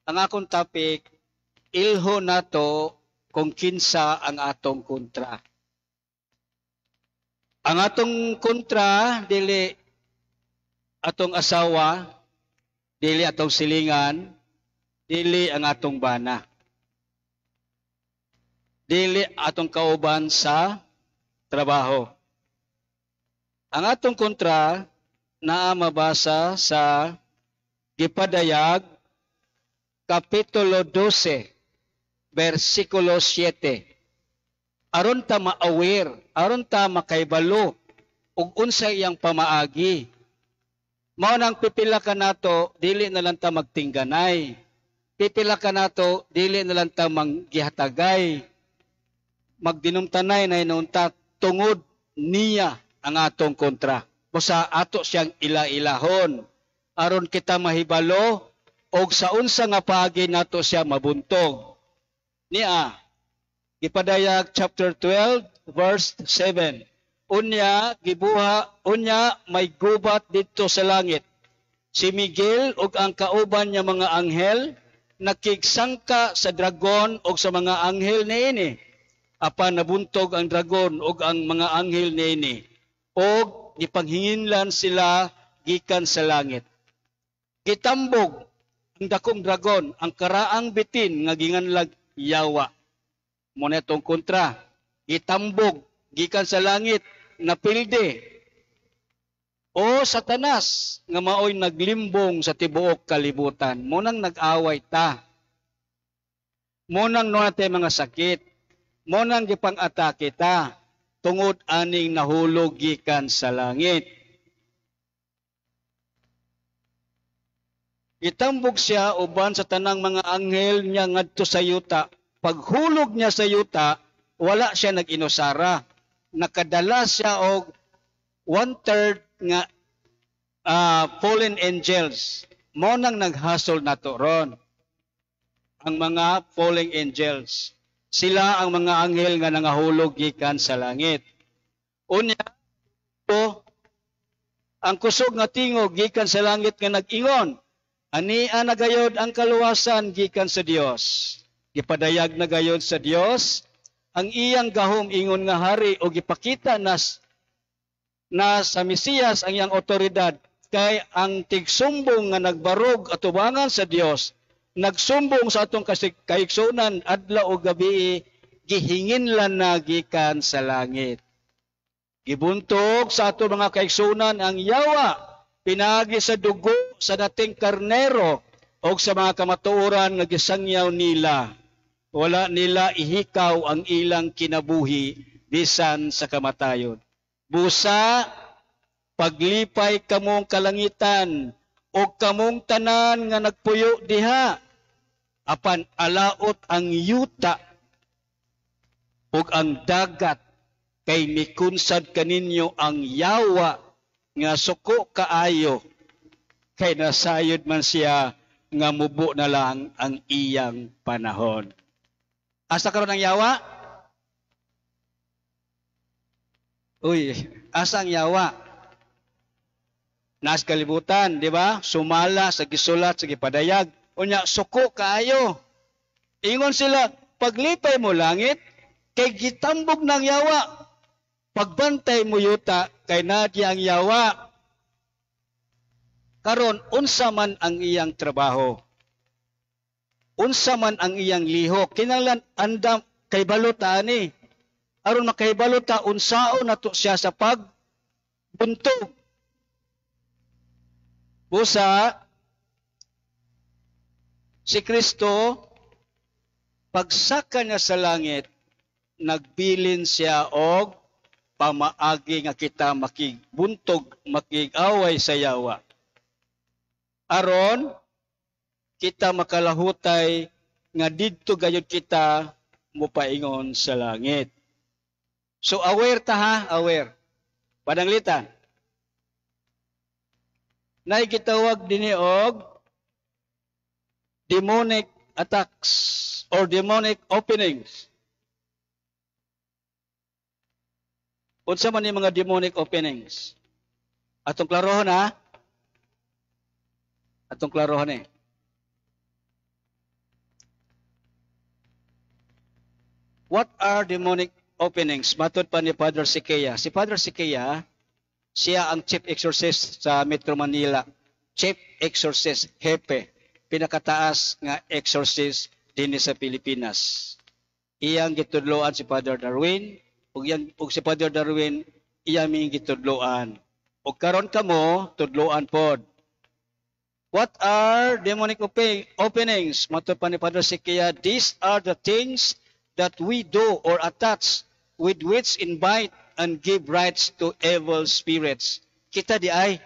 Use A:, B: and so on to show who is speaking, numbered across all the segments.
A: Ang akong topic, ilho nato kung kinsa ang atong kontra. Ang atong kontra, dili atong asawa, dili atong silingan, dili ang atong bana. Dili atong kauban sa trabaho. Ang atong kontra naa mabasa sa Gipadayag Kapitulo 12, versikulo 7. Aron ta ma-aware, aron ta makaibalo ug unsa iyang pamaagi. Mao nang pipila ka nato, dili na lang ta magtingganay. Pipila ka nato, dili na lang ta manggihatagay. Magdinumtanay na inunta tungod niya ang atong kontra. Busa ato siyang ila-ilahon. Aron kita mahibalo og sa unsa nga paagi nato siya mabuntog. Niya, Gipadayag chapter 12 verse 7. Unya gibuha, unya may gubat didto sa langit. Si Miguel ug ang kauban niya mga anghel nakigsangka sa dragon ug sa mga anghel niini. Apan nabuntog ang dragon ug ang mga anghel niini ug gipanghinginlan sila gikan sa langit. Gitambog ang dakong dragon, ang karaang bitin nga ginganlag Yawa. Mao na atong kontra. Gitambog gikan sa langit, napilde. O Satanas nga maoy naglimbong sa tibuok kalibutan. Mao nang nag-away ta. Mao nang naa tay mga sakit. Mao nang gipang-atake ta tungod aning nahulog gikan sa langit. Gitambog siya uban sa tanang mga anghel niya ngadto sa yuta. Paghulog niya sa yuta, wala siya nag-inusara. Nakadala siya og one-third nga fallen angels. Mao nang naghasol nato ron ang mga fallen angels. Sila ang mga anghel nga nangahulog gikan sa langit. Unya, to, ang kusog nga tingog gikan sa langit nga nag-ingon, "Ania na gayod ang kaluwasan gikan sa Dios." Gipadayag na gayod sa Dios ang iyang gahom ingon nga hari o gipakita na sa Mesiyas ang iyang otoridad, kay ang tigsumbong nga nagbarog atubangan sa Dios, nagsumbong sa atong kaigsuonan adlaw o gabi, gihinginlan na gikan sa langit. Gibuntog sa ato mga kaigsuonan ang yawa pinaagi sa dugo sa dating karnero o sa mga kamatuoran nga gisangyaw nila. Wala nila ihikaw ang ilang kinabuhi bisan sa kamatayon. Busa, paglipay kamong kalangitan o kamong tanan nga nagpuyo diha, apan alaot ang yuta ug ang dagat kay mikunsad kaninyo ang yawa nga suko kaayo, kay nasayod man siya nga mubo na lang ang iyang panahon. Asa karon ang yawa? Uy, asa ang yawa? Nas kalibutan, di ba? Sumala sa gisulat sa gipadayag. Unya suko kaayo. Ingon sila, paglipay mo langit kay gitambog ng yawa. Pagbantay mo yuta kay nadya ang yawa. Karon unsa man ang iyang trabaho? Unsa man ang iyang lihok? Kinahanglan andam kay ta ani. Aron makahibalo ta unsaon nato siya sa pagbuntog. Busa si Kristo, pagsaka niya sa langit, nagbilin siya og pamaagi nga kita makibuntog, makig-away sa yawa. Aron kita makalahutay nga didto gayud kita mopaingon sa langit. So aware ta ha, aware. Pananglitan. Nay gitawag dinhi og demonic attacks or demonic openings. Unsa man ni mga demonic openings? Atong klarohon ha. Atong klarohon eh. What are demonic openings? Matod pa ni Father Siquia. Si Father Siquia, siya ang chief exorcist sa Metro Manila. Chief exorcist, hepe. Pinakataas nga exorcist dinhi sa Pilipinas. Iyang gitudloan si Father Darwin, ug si Father Darwin iya ming gitudloan. Ug karon kamo tudloan pod. What are demonic openings? Matod pa ni Father Siquia, these are the things that we do or attach with which invite and give rights to evil spirits. Kita diay,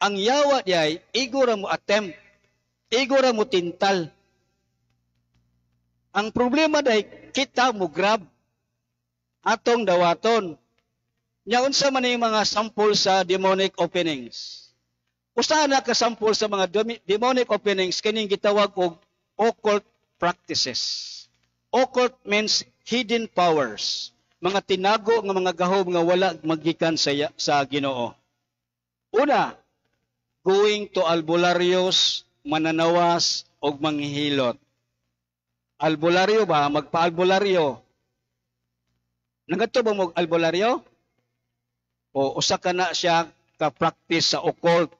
A: ang yawa diay, igo ra mo attempt, igo ra mo tintal. Ang problema day, kita mo grab atong dawaton. Nya unsa man yung mga sample sa demonic openings? Usa na ka sample sa mga demonic openings, kining gitawag og occult practices. Occult means hidden powers. Mga tinago nga mga gahom nga wala magikan sa Ginoo. Una, going to albularyos, mananawas og manghihilot. Albularyo ba? Magpa-albularyo. Nangadto ba mo albularyo? O usa ka na siya ka practice sa occult.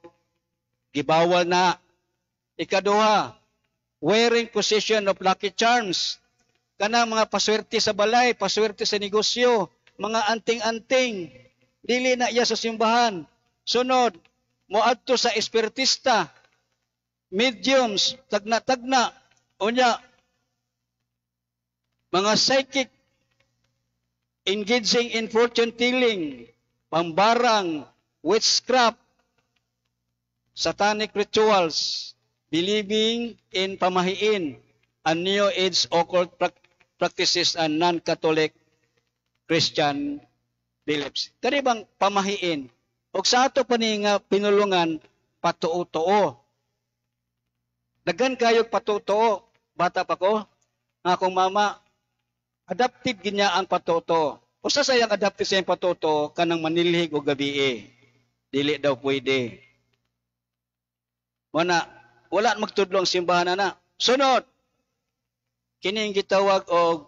A: Gibawal na. Ikaduha, wearing possession of lucky charms. Kana mga paswerte sa balay, paswerte sa negosyo, mga anting-anting, dili na iya sa simbahan. Sunod, moadto sa espiritista, mediums, tagna-tagna, unya, mga psychic, engaging in fortune telling, pambarang, witchcraft, satanic rituals, believing in pamahiin, and New Age occult practices and non-Catholic Christian beliefs. Kani bang pamahiin? Og sa ato pa ni nga pinulungan, patuo-tuo. Daghan kayo patuo-tuo. Bata pa ko, nga akong mama, adaptive ginya ang patuo. Usa sa iyang adaptive sa iyang patuo, kanang manilhig og gabi. Dili daw pwede. Wala, wala magtudlo ang simbahan na. Sunod, kining gitawag og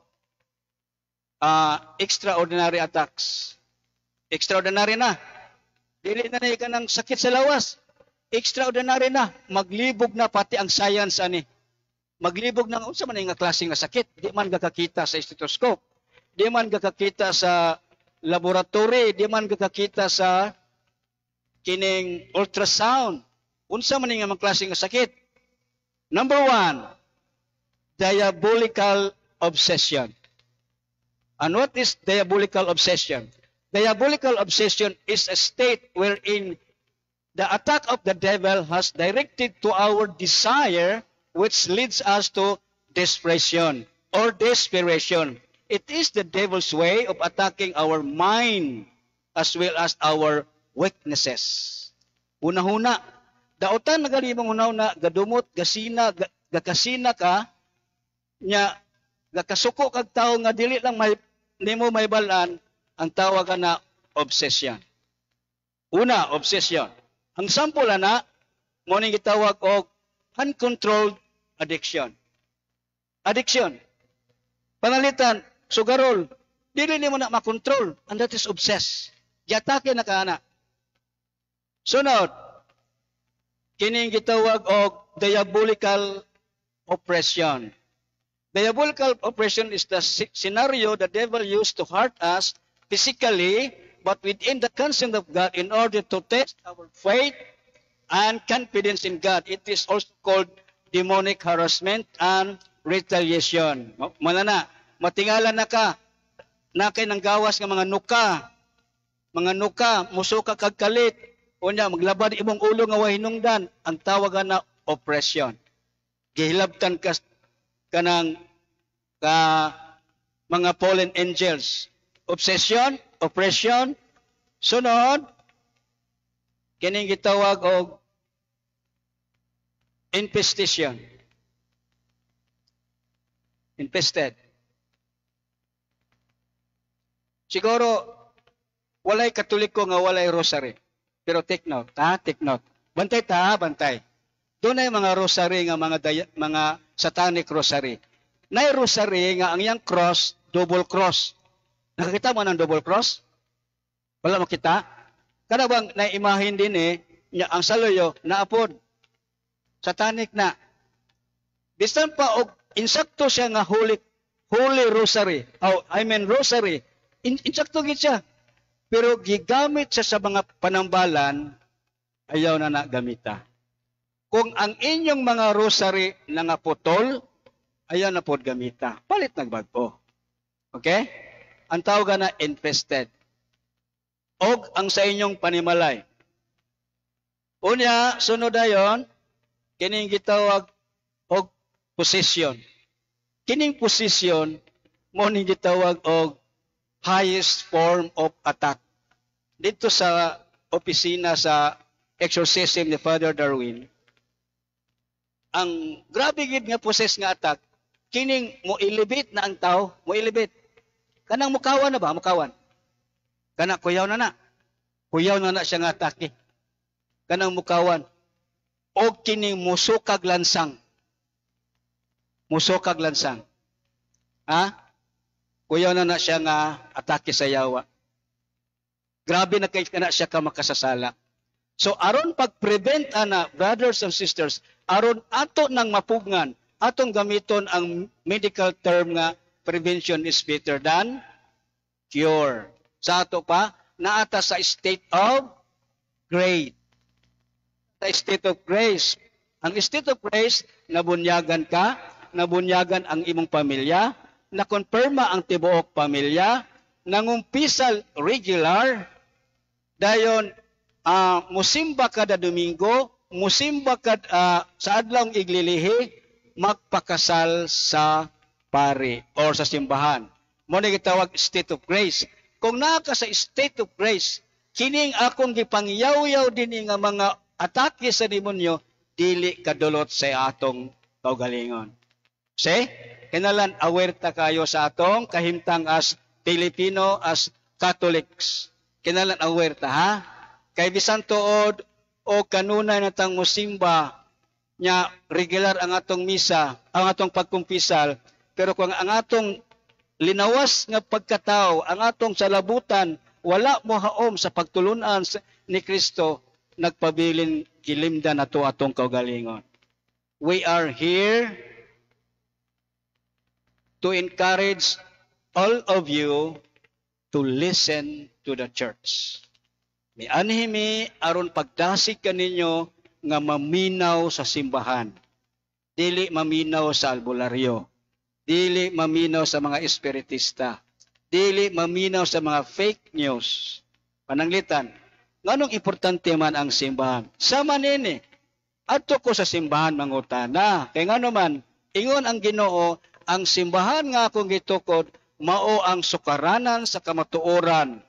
A: extraordinary attacks. Extraordinary na. Dili na ni kanang sakit sa lawas. Extraordinary na. Maglibog na pati ang science ani. Maglibog na unsa man nga klase nga sakit. Di man gakakita sa stethoscope. Di man gakakita sa laboratory, di man gakakita sa kining ultrasound. Unsa man nga mga klase nga sakit? Number one, diabolical obsession. And what is diabolical obsession? Diabolical obsession is a state wherein the attack of the devil has directed to our desire, which leads us to desperation or desperation. It is the devil's way of attacking our mind as well as our weaknesses. Una-huna, dautan na gali imong hunahuna, gadumot, gasina, gakasina ka, nya gakasuko kag tawo nga dili lang may nimo may balan, ang tawag na obsession. Una, obsession. Ang sample ana, mo ning gitawag og uncontrolled addiction. Addiction. Panalitan, sugarol, dili nimo na makontrol, and that is obsessed. Giatake na ka ana. Sunod, kining gitawag og diabolical oppression. Diabolical oppression is the scenario the devil used to hurt us physically, but within the consent of God in order to test our faith and confidence in God. It is also called demonic harassment and retaliation. Mana na, matingala na ka, na kay nang gawas nga mga nuka, musuka kag kalit, unya maglabad imong ulo nga way hinungdan, ang tawagan na oppression. Gihilabtan ka kanang ka mga fallen angels. Obsession, oppression, sunod, kining gitawag og infestation. Infested. Siguro, walay Katoliko nga walay rosary. Pero take note, ha? Take note. Bantay ta, bantay. Doon ay mga rosary nga mga satanic rosary. Nay rosary nga ang iyang cross double cross. Nakakita mo ng double cross? Wala makita? Kada bang naimahin din eh, nya ang saluyo naapod. Satanic na. Bisan pa og insakto siya nga holy holy rosary. Oh, I mean rosary. Insakto gid siya. Pero gigamit siya sa mga panambalan, ayaw na na gamita. Kung ang inyong mga rosary nangaputol, ayaw na pod gamita. Palit nagbag-o. Okay? Ang tawag na infested. Og ang sa inyong panimalay. Unya, sunod dayon, kining gitawag og possession. Kining possession mo ning gitawag og highest form of attack. Dito sa opisina sa exorcism ni Father Darwin, ang grabe gid nga possess nga attack, kining mo elevate na ang tao, mo elevate. Kanang mukawan na ba? Mukawan. Kana kuyaw na na. Kuyaw na na siya nga atake. Kanang mukawan. O kining musukag lansang. Musukag lansang. Ha? Kuyaw na na siya nga atake sa yawa. Grabe na kay kana siya ka makasasala. So aron pag-prevent ana, brothers and sisters, aron ato nang mapugngan, atong gamiton ang medical term nga prevention is better than cure. Sa ato pa, naata sa state of grace. Sa state of grace. Ang state of grace, nabunyagan ka, nabunyagan ang imong pamilya, nakonfirma ang tibuok pamilya, nangumpisal regular, dayon musimba kada Domingo, musimba ka sa adlawng iglilihi, magpakasal sa pari or sa simbahan. Mo ni gitawag state of grace. Kung naa ka sa state of grace, kining akong gipangyaw-yaw dinhi nga mga atake sa demonyo, dili kadulot sa atong kaugalingon. See? Kinalan aware ta kayo sa atong kahimtang as Pilipino, as Catholics. Kinalan aware ta, ha? Kay bisan tuod o kanunay na tang musimba nya regular ang atong misa, ang atong pagkumpisal, pero kung ang atong linawas nga pagkatao, ang atong salabutan, wala mo haom sa pagtulunan ni Kristo, nagpabilin gilimda na to atong kaugalingon. We are here to encourage all of you to listen to the church. Mianhi mi aron pagdasig kaninyo nga maminaw sa simbahan. Dili maminaw sa albularyo. Dili maminaw sa mga espiritista. Dili maminaw sa mga fake news. Pananglitan, nganong importante man ang simbahan? Sama nini, adto ko sa simbahan mangutana. Kay ngano man, ingon ang Ginoo, ang simbahan nga akong gitukod, mao ang sukaranan sa kamatuoran.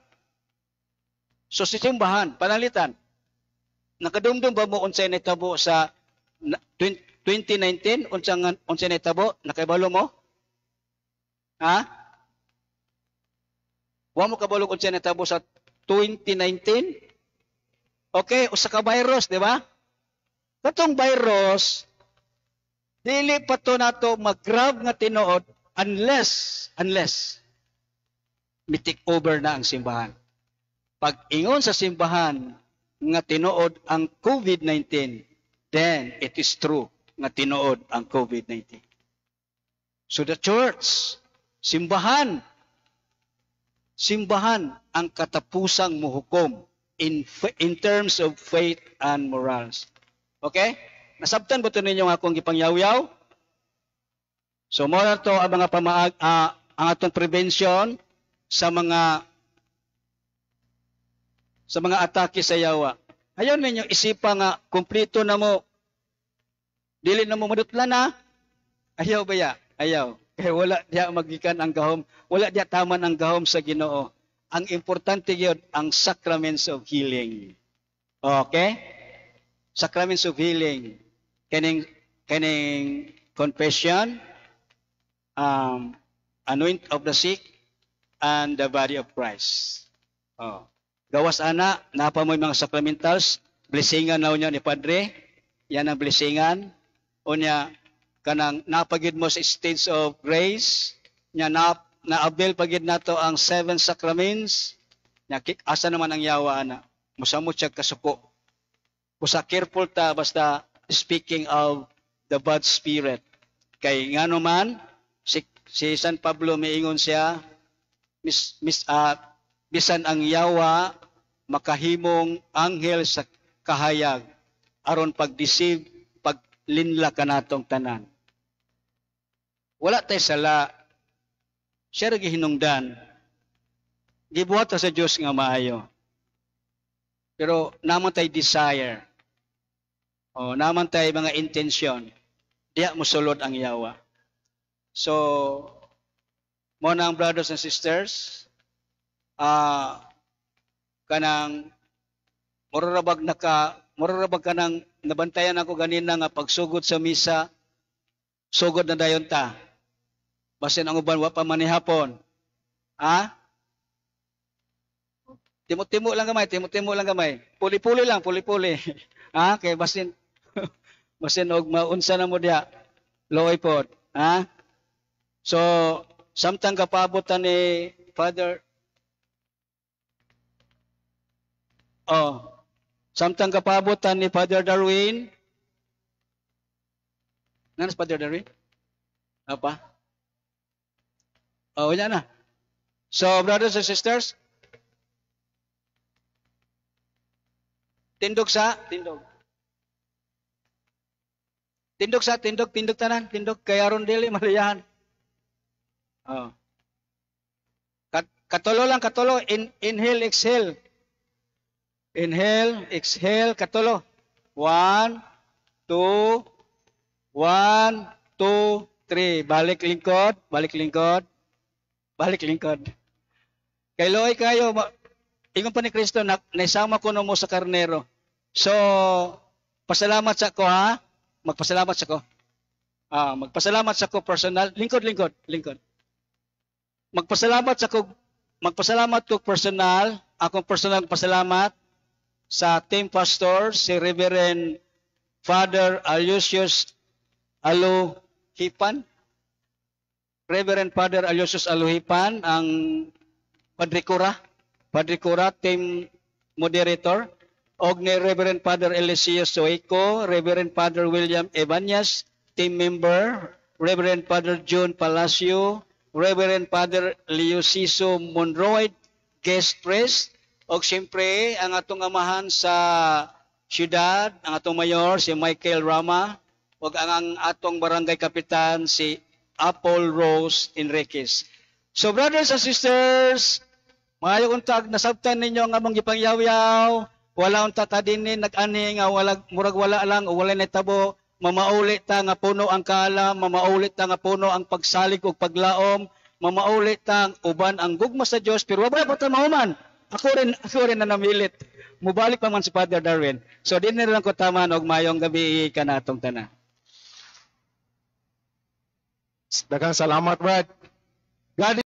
A: So sa simbahan, pananglitan, nakadumdum ba mo unsay nahitabo sa 2019? Unsay nahitabo? Nakibalo mo? Ha? Wa mo kabalo unsay nahitabo sa 2019? Okay, usa ka virus, di ba? Katong virus, dili pa to nato mag-grab nga tinuod unless mi-take over na ang simbahan. Pag ingon sa simbahan nga tinuod ang COVID-19, then it is true nga tinuod ang COVID-19. So the church, simbahan, simbahan ang katapusang muhukom in terms of faith and morals. Okay? Nasabtan ba ito ninyo nga akong gipangyaw-yaw? So, mo na to ang mga pamaag, ang atong prevention sa mga atake sa yawa. Ayaw ninyo isipa nga kumpleto na mo. Dili na mo madutlan na. Ayaw ba ya? Ayaw. Kaya wala diya magikan ang gahom. Wala diya taman ang gahom sa Ginoo. Ang importante gyud ang sacraments of healing. Okay? Sacraments of healing. Kining confession, anoint of the sick, and the body of Christ. Oh. Gawas ana, napa mo mga sacramentals, blessingan na niya ni Padre, yan ang blessingan. Unya, kanang napagid mo sa stage of grace, nya na, na-avail pa gyud nato ang seven sacraments. Nya asa naman ang yawa ana? Musamot siya kasuko. Busa careful ta basta speaking of the bad spirit. Kay ngano man si San Pablo miingon siya mis, mis bisan ang yawa makahimong anghel sa kahayag aron pag-deceive, paglinla kanatong tanan. Wala tay sala. Siya ra gihinungdan. Gibuhat ta sa Dios nga maayo. Pero naman tay desire. O naman tay mga intensyon. Diya mosulod ang yawa. So, mo nang, brothers and sisters, kanang mura rabag kanang nabantayan ako ganina nga pagsugod sa misa, sugod na dayon ta. Basin ang uban wa pa manihapon. Ha? Timo-timo lang gamay, timo-timo lang gamay. Puli-puli lang, puli-puli. Ha? Kay basin og maunsa na mo diha. Looy pod. Ha? So, samtang kapaabot ta ni Father. Oh, samtang kapaabot ta ni Father Darwin. Nanas Father Darwin? Apa? Oh, wala na. So, brothers and sisters, tindog sa, tindog. Tindog sa, tindog, tindog tanan, tindog. Kaya aron dili maliyahan. Oh. Katulo lang, katulo. Inhale, exhale. Inhale, exhale, katulo. 1, 2, 1, 2, 3. Balik lingkod, balik lingkod, balik lingkod. Kay looy kayo, ingon pa ni Kristo, naisama ko no mo sa karnero. So, pasalamat sa ko ha. Magpasalamat sa ko. Magpasalamat sa ko personal. Lingkod, lingkod, lingkod. Magpasalamat sa ko, magpasalamat ko personal, akong personal pasalamat sa team pastor, si Reverend Father Aloysius Aluhipan. Reverend Father Aloysius Aluhipan, ang Padre Cura, Padre Cura, team moderator, og ni Reverend Father Eliseo Sueco, Reverend Father William Ebañez, team member, Reverend Father John Palacio, Reverend Father Leociso Monroy, guest priest, og siyempre ang atong amahan sa syudad, ang atong mayor si Michael Rama, og ang atong barangay kapitan si Apple Rose Enriquez. So brothers and sisters, maayo untag nasabtan ninyo ang among gipangyaw-yaw. Wala unta ta dinhi nag-ani nga wala, murag wala lang o wala nitabo. Mamauli ta nga puno ang kaalam, mamauli ta nga puno ang pagsalig ug paglaom, mamauli ta uban ang gugma sa Dios, pero wala pa ta mahuman. Ako rin na namilit. Mubalik pa man si Father Darwin. So dinhi lang ko taman og mayong gabi kanatong tanan.
B: Daghang salamat, Brad. God